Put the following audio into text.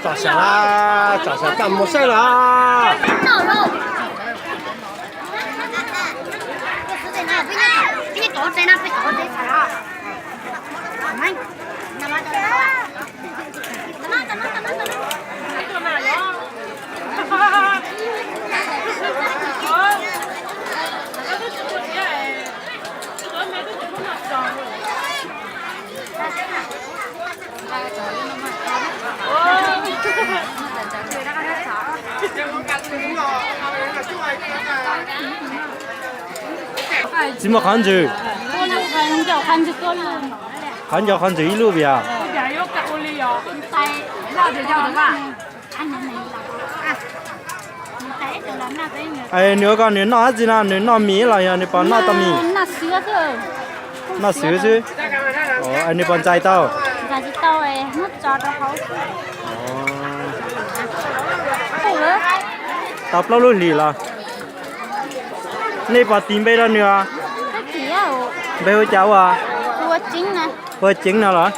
Tsom sawv lawm, tsom sawv txaj muag saib lawm. Tsis muaj qhov ntswg. Qhov nco qhov ntswg ib lub vim. Es nws ua ko nws noj dab tsi no, nws noj mis los yog nws puas noj tau mis? Noj xwb xwb. Nws puas ntxais tau? Tau plaub lub hlis los. Nej puas tis npe rau nws os? Npe hu cas ua? Hu ua Ceeb no los?